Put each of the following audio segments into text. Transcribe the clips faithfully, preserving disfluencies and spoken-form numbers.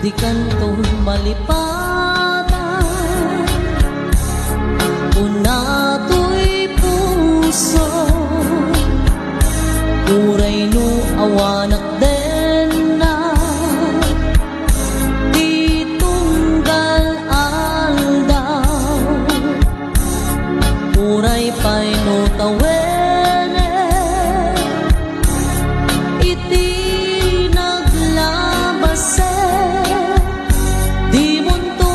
Dikanto malipatan, kuna toy puso, uray no awanak denna, ti tunggal aldaw, uray pay no tawenek, iti naglabasen, dimonto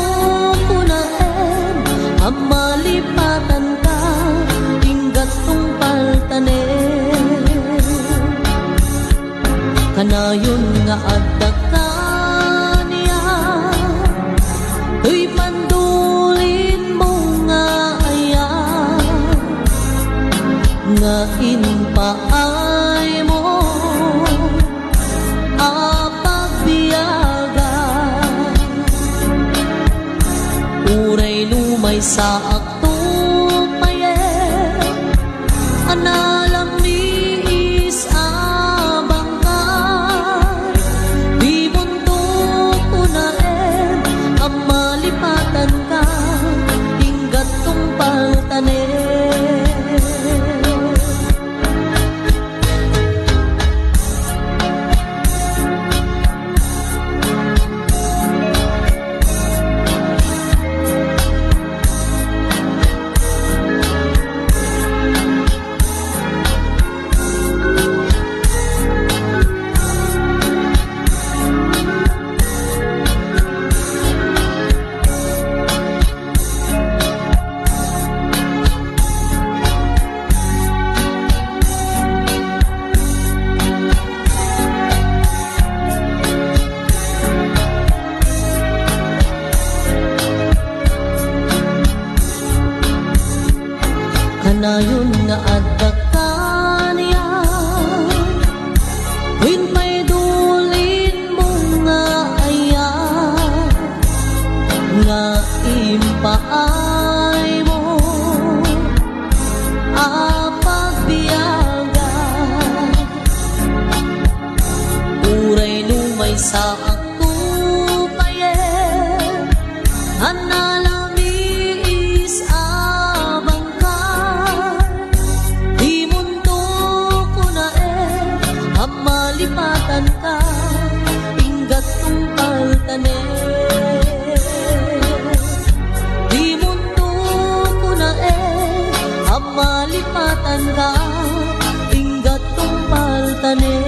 kunaen a malipatanka, inggat tungpaltanen. Kanayon nga adda kaniak, toy pandulinmo nga ayat, nga impaaymo a pagbiagan. Uray no maysaak to payen a nalamiis a bangkay, dimonto kunaen a malipatanka, inggat tungpaltanen. Kanayon nga adda kaniak, wen pay dulinmo nga ayat, nga impaaymo a pagbiagan. Uray no maysaak to payen a nalamiis a bangkay, dimonto kunaen a malipatanka, inggat tungpaltanen. Dimonto kunaen a malipatanka, inggat tungpaltanen.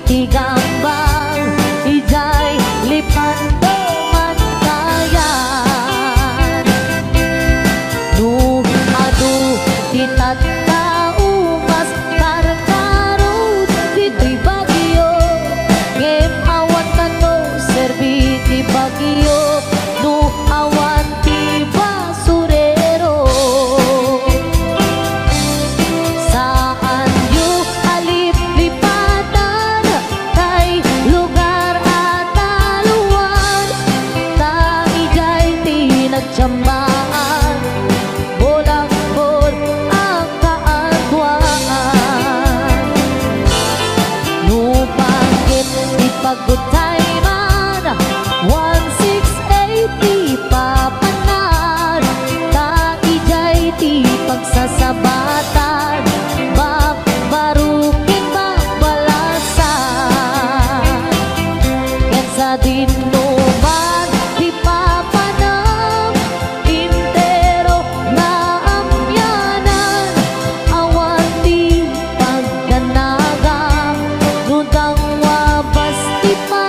Ti gambang idiay lipatto mantayan. No adu ti tattao, mas karkarod ditoy Baguio. Ngem awan kano serbi ti Baguio no awan ti basurero. Saanyo a liplipatan tay lugar a taloan, ta idiay ti nagtsambaat, bulakbol a kaaduan. No panggep ti pagutay man, one six eight ti papanan, ta idiay ti pagsasabatan, bagbaro ken bagbalasan. Ken sadino man ti papanan, entero nga amyanan, awan ti pagdanagan, no dangwabas ti pa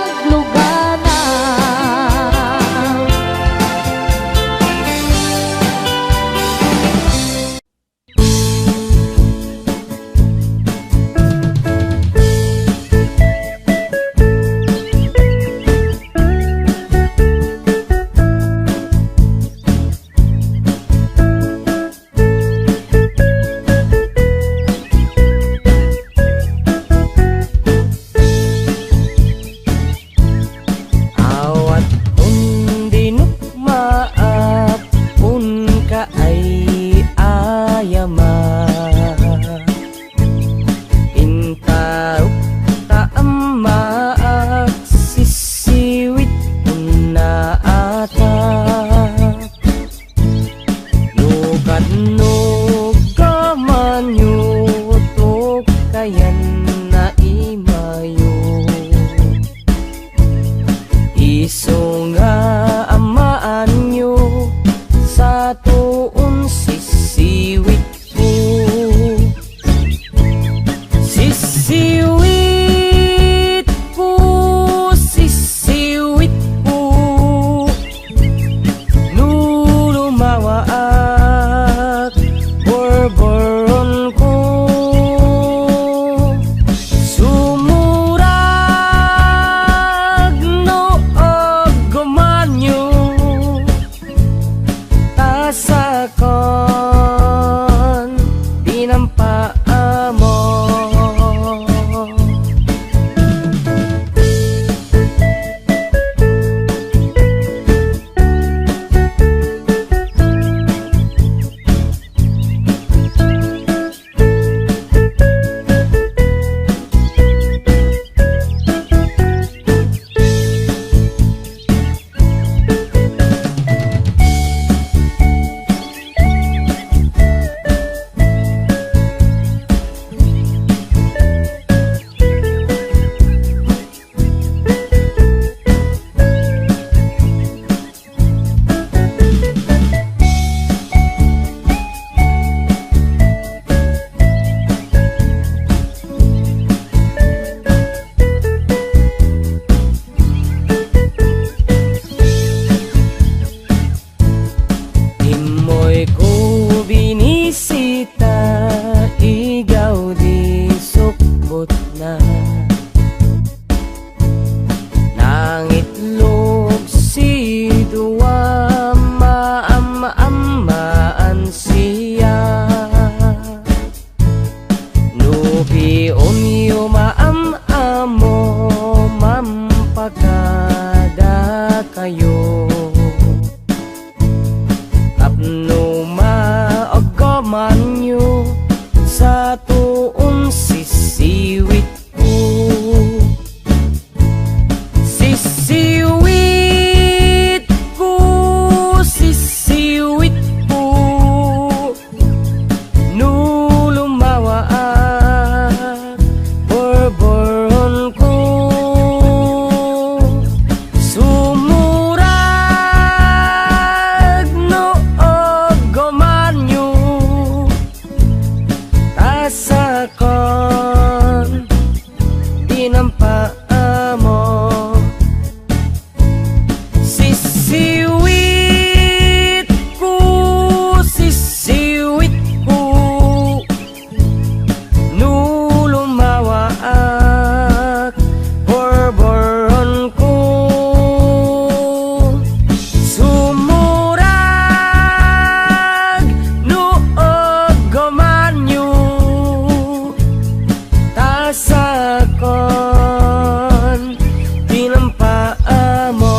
Tinampaamo. Sisiwitko, sisiwitko. No lumawaak, borboronko. Sumurag no aggamanyo. Ta sakon, tinampaamo.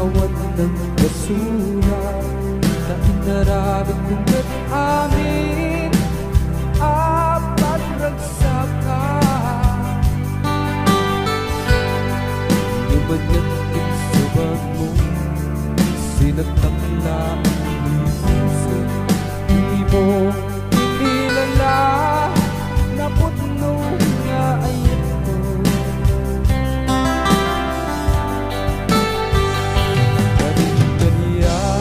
Awan nang basura, ta inaramid ko met amin a pagragsaka. Lumanyat ti sabagmo, sinagtak laeng ni Jose. Dimo Kinilala napudno nga ayatko. Kaniak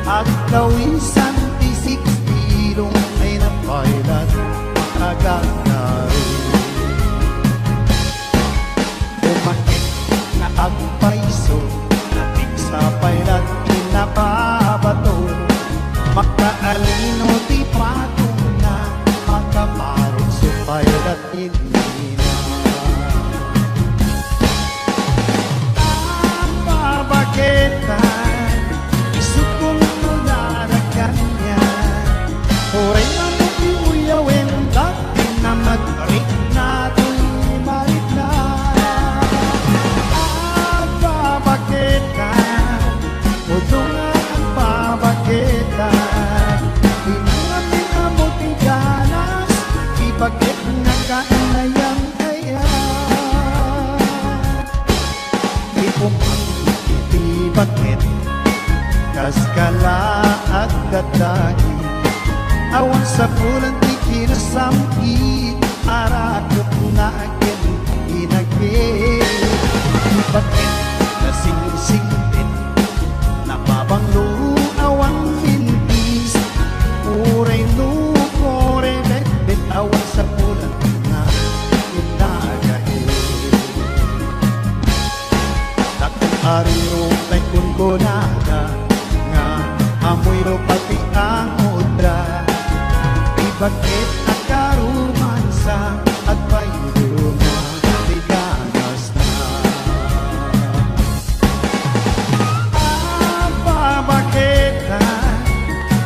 Agkawisan ti sixty-two ay napaylat makagagari. Umakit nga agpayso, napigsa paylat ti nababato. Makaalino ti patong na makaparutso paylat Agbabaketan, isut' kunkunada kaniak. Uray mano ti uyawen, dagiti namatrik na toy maritna. Agbabaketan, udong agbabaketan. Inangamin ammo ti ganas, ti baket nga kainayam. Aya, ti umag iti baket, kas kala agdadain. Awan sapulan ti kinasam-it, arakep na ken inagpit. Ti baket, nasingsingpet, napabanglo awan mintis, uray no kore betbet awan sapulan nga inagain. Dakkel ariro tay kunkunada nga amoy rupa ti angudra. Ti baket a karomansa, agpayduma ti ganas. Agbabaketan,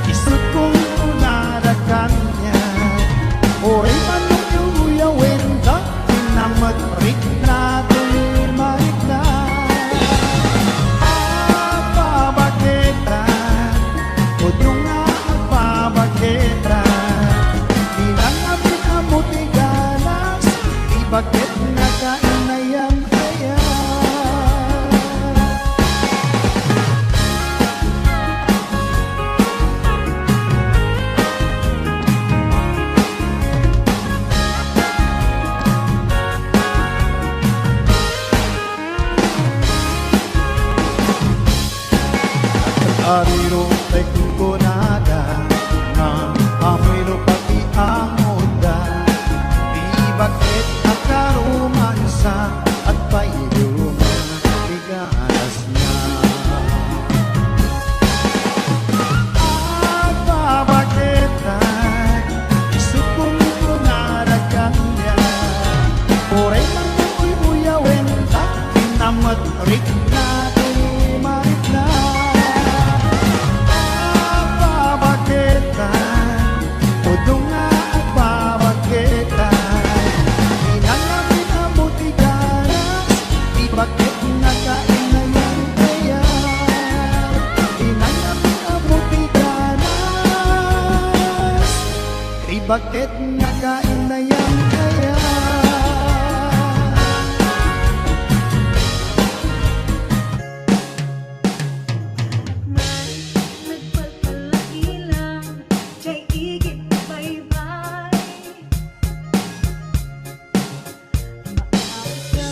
isut' kunkunada kaniak. Uray mano ti uyawen, dagiti namatrik na toy maritna. Agbabaketan, udong nga agbabaketan. Inangamin ammo ti ganas, ti baket nga kainayam. Ariro tay kunkunada nga amoy rupa ti angudda, ti baket a karomansa, agpayduma ti ganasna. Agbabaketan, isut' kunkunada kaniak, uray mano ti uyawen, dagiti namatrik na toy maritna. Agbabaketan, udong nga agbabaketan. Inangamin ammo ti ganas, ti baket nga kainayam aya. Inangamin ammo ti ganas, ti baket nga kainayam aya. Nagpalpal la ilang jay igid baybay. Maawat ka,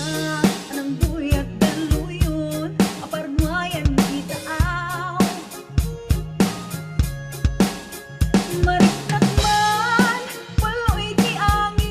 anang buyak daluyon, aparnuayan ti taaw. Mariknak man, puloy ti angin.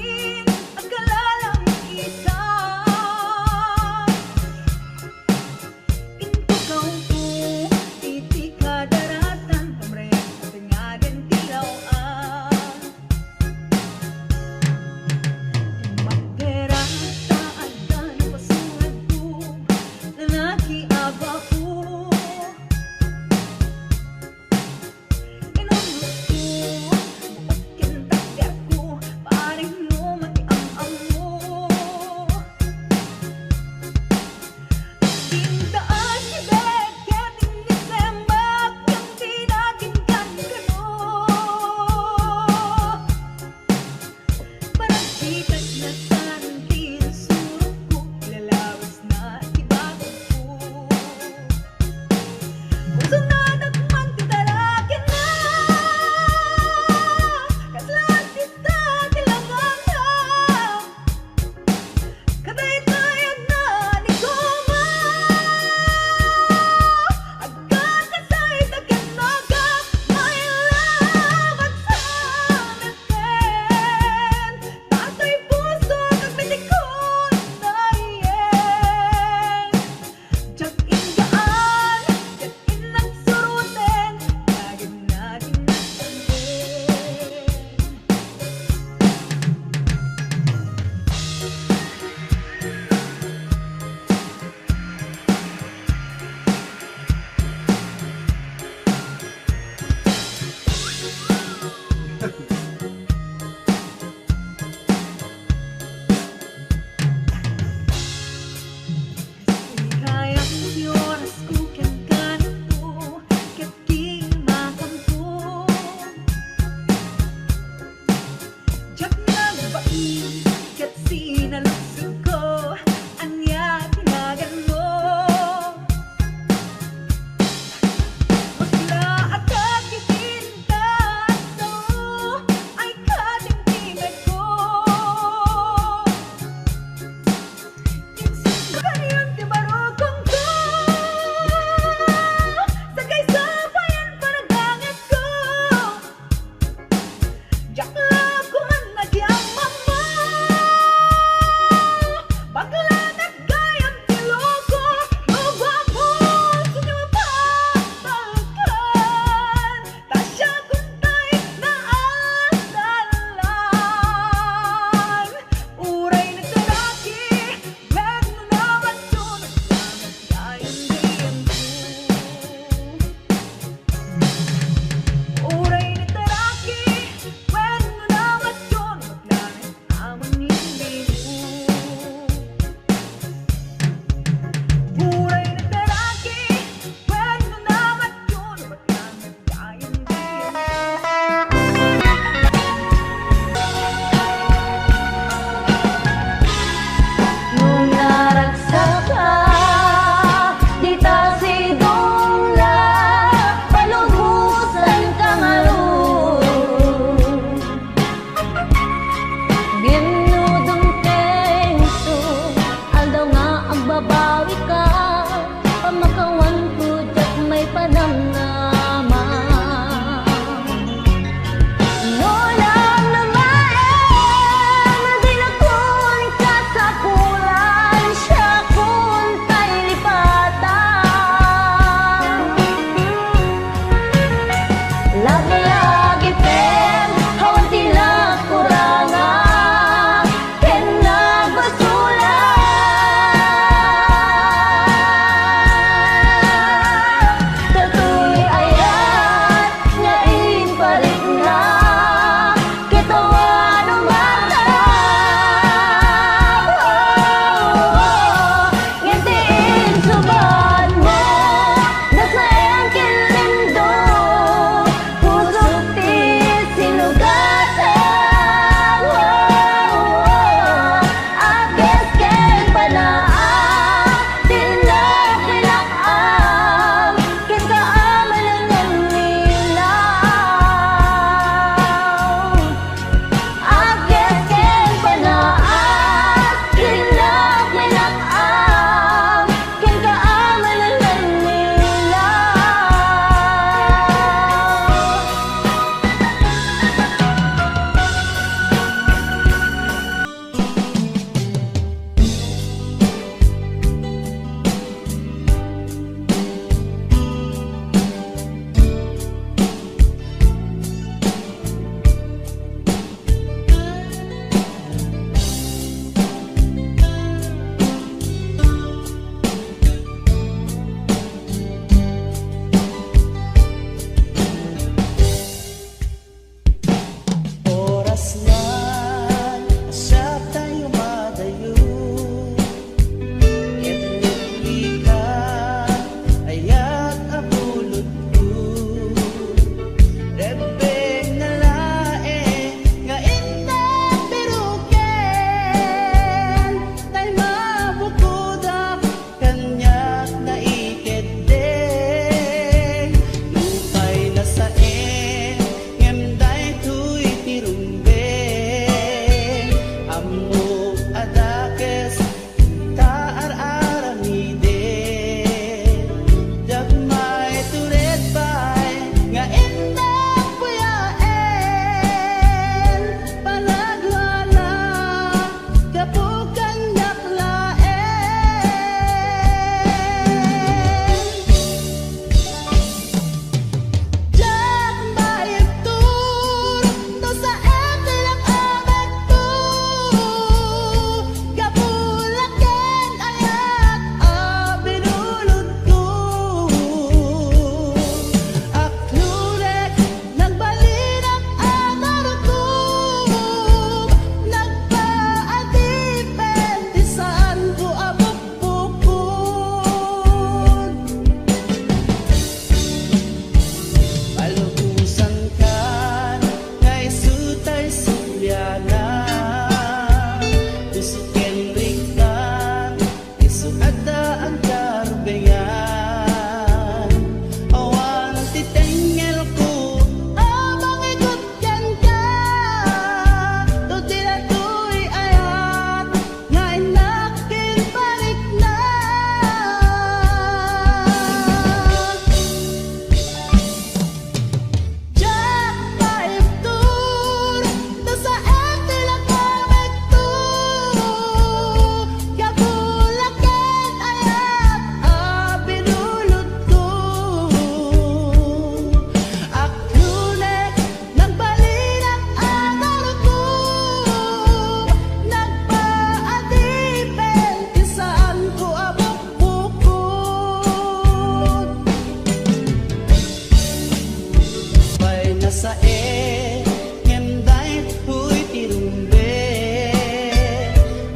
Sae, ngem daytoy ti rumbeng.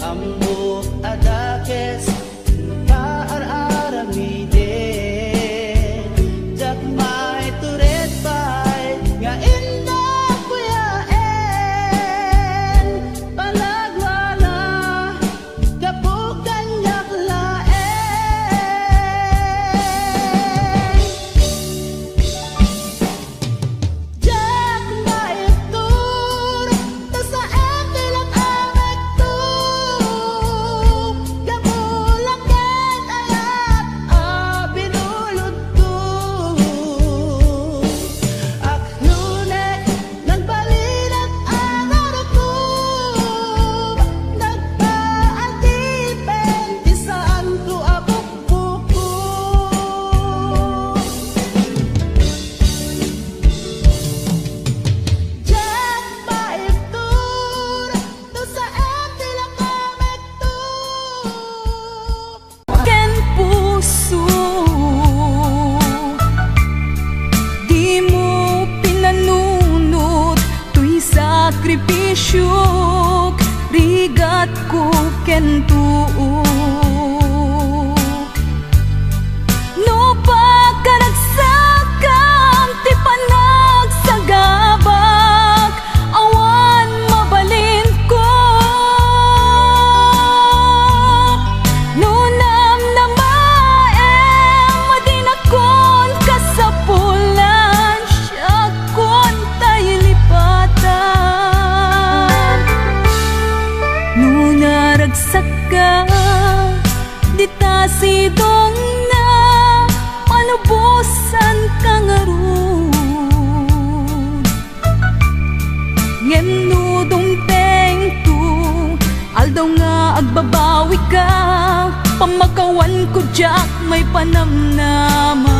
Ammok a dakes, paar-aramiden. Diak maitured pay nga innak kuyaen. Panagwala, gapu kaniak laeng. Diak maibtur, ta saem ti laeng a mekto. Gapu la ken ayat a binulodko. Aklonek, nagbalinak a narukom, nagpaadipen ti saanko a bukbukko. Diak maibtur, no saem ti laeng a mekto. Ken puso, dimo pinanunot toy sakripisiok, rigatko ken tuok. No pakaragsakan ti panagsagabak, awan mabalinko. No namnamaem a dinakon kasapulan, siakon tay lipatan. No naragsakka, dita sidongna, panubosanka ngarud. Ngem no dumtengto, aldaw nga agbabawika, pammakawanko diak maipanamnama.